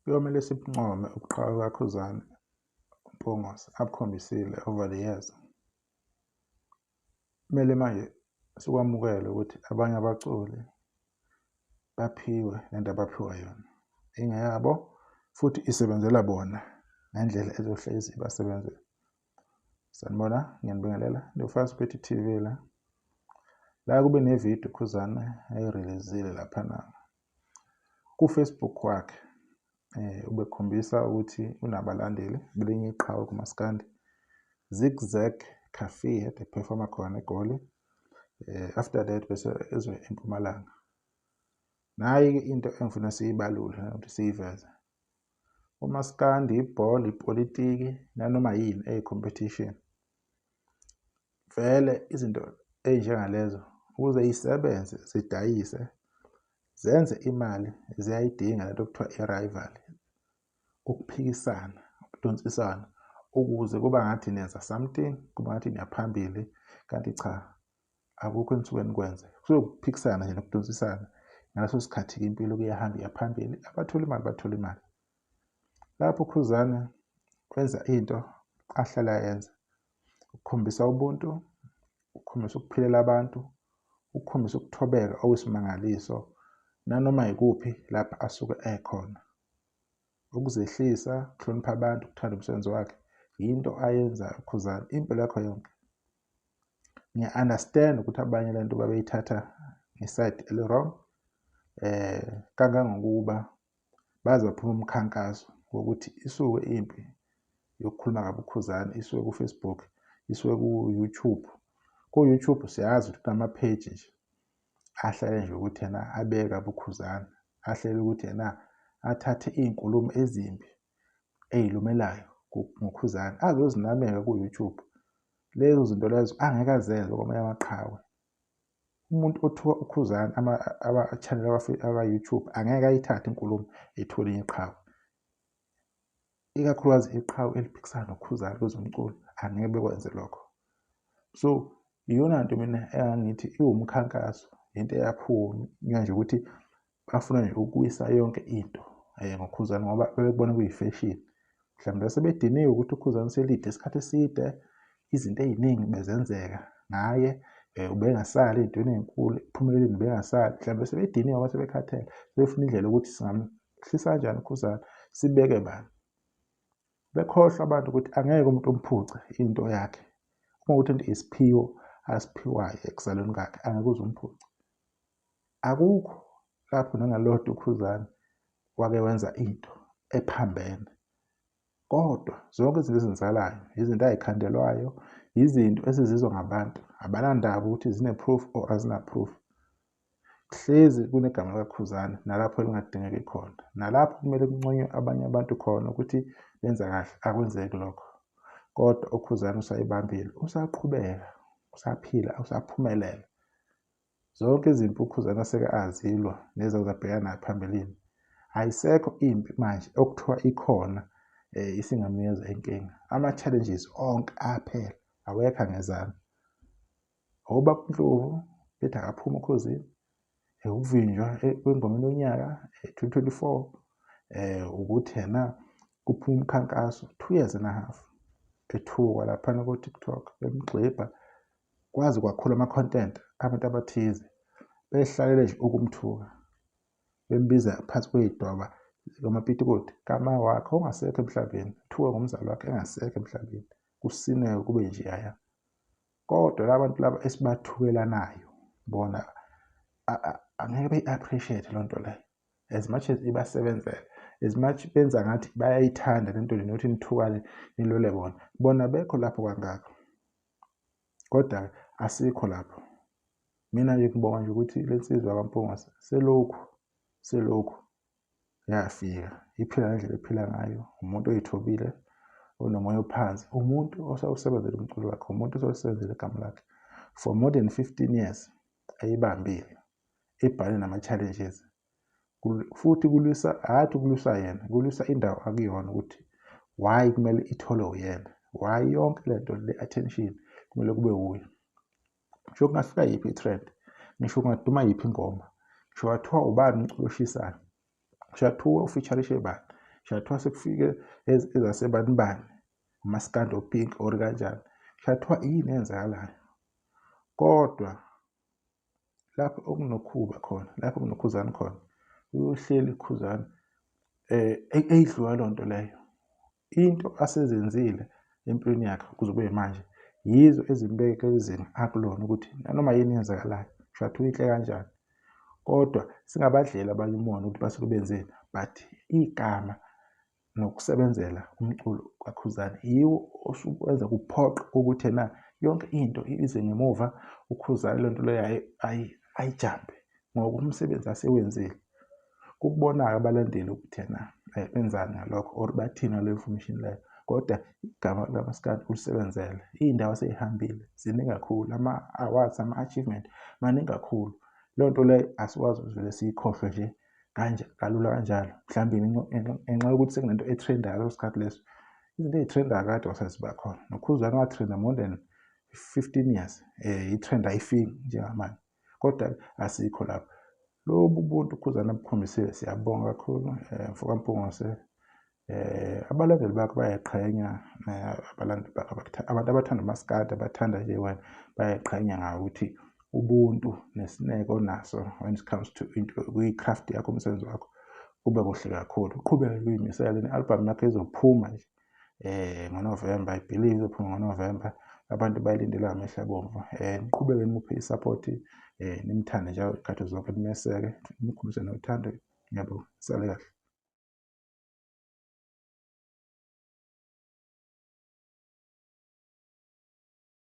Kuyomele sibuncome ubuqhawe kaKhuzani Mpungose abukhombisile over the years. Kumele manje sikwamukele ukuthi abanye abaculi baphiwe lento abaphiwa yona, ingeyabo futhi isebenzela bona ngendlela ezohlezi ibasebenzela. Sanibona, ngiyanibingelela. Ndi-Fast Petty TV la. La kube nevidiyo Khuzani ayi-release-ile laphana ku-Facebook wakhe. Ubekhombisa ukuthi unabalandeli belinye iqhawe kumaskandi, Zigzag Cafe, ede performa khona eGoli. After that bese ezwe eMpumalanga. Nayi-ke into engifuna siyibalule ukuthi siyiveze. Umaskandi, ibhola, ipolitiki nanoma yini eyi-competition. Vele izinto ey'njengalezo ukuze yisebenze zidayise zenze imali ziyayidinga lento okuthiwa i-rival, ukuphikisana, ukudonsisana ukuze kuba ngathi nenza something, kuba ngathi niyaphambili, kanti cha, akukho enisuke nikwenze. Kusuke kuphikisana nje nokudonsisana. Ngaleso sikhathi-ke impilo kuyahamba iyaphambili, abathola imali bathola imali. Lapho uKhuzani wenza into ahlala ayenza, ukukhombisa ubuntu, ukukhombisa ukuphilela abantu, ukukhombisa ukuthobeka okuyisimangaliso nanoma yikuphi lapha asuke ekhona. Ukuzehlisa, ukuhlonipha abantu, ukuthanda umsebenzi wakhe, yinto ayenzayo uKhuzani impilo yakho yonke. Ngiya-understand ukuthi abanye lento babeyithatha nge-side eli-wrong, kangangokuba baze baphuma umkhankaso wokuthi isuke impi yokukhuluma kabi uKhuzani, isuke ku-Facebook, isuke ku-YouTube. Ku-YouTube siyazi ukuthi kunama-page nje ahlele nje ukuthi yena abeke kabi uKhuzani, ahlele ukuthi yena athathe iy'nkulumo ezimbi ey'lumelayo ngoKhuzani azozinameka ku-YouTube. Lezo zinto lezo angeke azenze kwamanye amaqhawe. Umuntu othuka uKhuzani ama-channel aka-YouTube angeke ayithathe inkulumo ethule elinye iqhawe, ikakhulukazi iqhawe eliphikisana noKhuzani kwezomculo, angeke bekwenze lokho. So iyona nto mina engangithi iwumkhankaso, into eyaphunywa nje ukuthi bafuna nje ukuwisa yonke into ngoKhuzani ngoba bebekubona kuyifeshini. Mhlawumbe sebediniwe ukuthi uKhuzani selide isikhathi eside, izinto ey'ningi bezenzeka ngaye, ubengasali ey'ntweni ey'nkulu, ekuphumeleleni ubengasali. Mhlawumbe sebediniwe ngoba sebekhathele, sebefuna indlela yokuthi singamhlisa kanjani uKhuzani, sibeke bani. Bekhohlwa abantu ukuthi angeke umuntu umphuce into yakhe. Uma kuwukuthi into isiphiwo asiphiwayo ekuzalweni kwakhe, angeke uze umphuce. Akukho lapho nangalodwa uKhuzani wake wenza into ephambene, kodwa zonke izinto ezenzakalayo izinto ayikhandelwayo, izinto esizizwa ngabantu, abanandaba ukuthi zine-proof or azina-proof. Hlezi kunegama likaKhuzani nalapho elingadingeki khona, nalapho kumele kunconywe abanye abantu khona ukuthi benza kahle, akwenzeki lokho. Kodwa uKhuzani usayibambile, usaqhubeka, usaphila, usaphumelela. Zonke izimpi uKhuzani aseke azilwa nezake zabhekana naye phambilini, ayisekho impi manje okuthiwa ikhona isingamnikeza inkinga. Ama-challenges onke aphela, awekho angezana. Obaba uNdlovu bethi akaphume oKhozini, ukuvinjwa kwengoma yonyaka 2024, ukuthi yena kuphuma umkhankaso 2 years and a half ethukwa laphana ko-TikTok, bemgxibha kwaze kwakhula ama-content abantu abathize behlalele nje ukumthuka, bembiza phansi kwey'dwaba kwamapitikoti kama wakhe ongasekho emhlabeni, thuka ngomzali wakhe engasekho emhlabeni, kusineke kube njeyaya. Kodwa la bantu laba esibathukelanayo bona angeke beyi-appreciate loo nto leyo, as much as ibasebenzela, as much benza ngathi bayayithanda lento le nokuthi nithukane nilwele bona, bona bekho lapho kangaka. Kodwa asikho lapho. Mina nje ngibonga nje ukuthi le nsizwa kaMpungose selokhu yafika iphila ngendlela ephila ngayo, umuntu oyithobile, onomoya ophansi, umuntu osawusebenzela umculo wakhe, umuntu osawusebenzela igama lakhe for more than 15 years eyibambile, ibhale nama-challenges futhi kulwisa, hhayi ukulwisa yena, kulwisa indawo akuyona ukuthi why kumele itholwe uyena, why yonke lento le attention kumele kube wuye. Ngisho kungafika yiphi i-trend, ngisho kungaduma yiphi ingoma, ngisho kwathiwa ubani umculo oshisayo, ngisho kwathiwa u-featurishe bani, Shathiwa sekufike ezasebanibani umaskandi opink or kanjani, shathiwa yini eyenzakalayo. Kodwa lapho okunokhuba khona, lapho kunoKhuzani khona, uyohleli uKhuzani eyidlula loo nto leyo. Into asezenzile empilweni yakhe kuze kube manje yizo ezimbeke kuleli zinga akulona ukuthi nanoma yini eyenzakalayo shuthi uyinhle kanjani, kodwa singabadleli abanye umona ukuthi basuke benzeni, but igama nokusebenzela umculo kaKhuzani yiwo osuke wenza kuphoqe ukuthi ena yonke into ize ngemuva uKhuzani lento leyo ayijampe ngoba umsebenzi asewenzile. Kukubona-ke abalandeli ukuthi ena benzani ngalokho or bathini ngaleyo information leyo, kodwa igama likaMaskandi ulisebenzele. Iy'ndawo asey'hambile ziningi kakhulu, ama-awards, ama-achievement maningi kakhulu. Leyo nto leyo asikwazi ukuvele siyikhohlwe nje kanje kalula kanjalo, mhlawumbe ngenxa yokuthi sekunento e-trend-ayo ngaleso sikhathi leso. Izinto ey'trend-ayo kade kwasaziba khona, noKhuzani wa-trend-a more than 15 years, i-trend ayifiki njengamanje, kodwa asikho lapho. Lobu buntu uKhuzani abukhombisile siyabonga kakhulu mfoka Mpungose. Abalandeli bakho bayayiqhenya, abalandeli bakho abantu abathanda umaskandi, abathanda nje wena bayayiqhenya ngawe ukuthi ubuntu nesineke onaso when it comes to into kwi-craft yakho, umsebenzi wakho kube kuhle kakhulu. Uqhubeke uyimisele, ne-album yakho izophuma nje ngoNovember, I believe izophuma ngoNovember. Abantu bayilindele ngamehlo abomvu. Niqhubeke nimuphe i-support, nimthande njalo iy'khathi zonke, nimeseke, nimkhombise nothando. Ngiyabonga, sale kahle.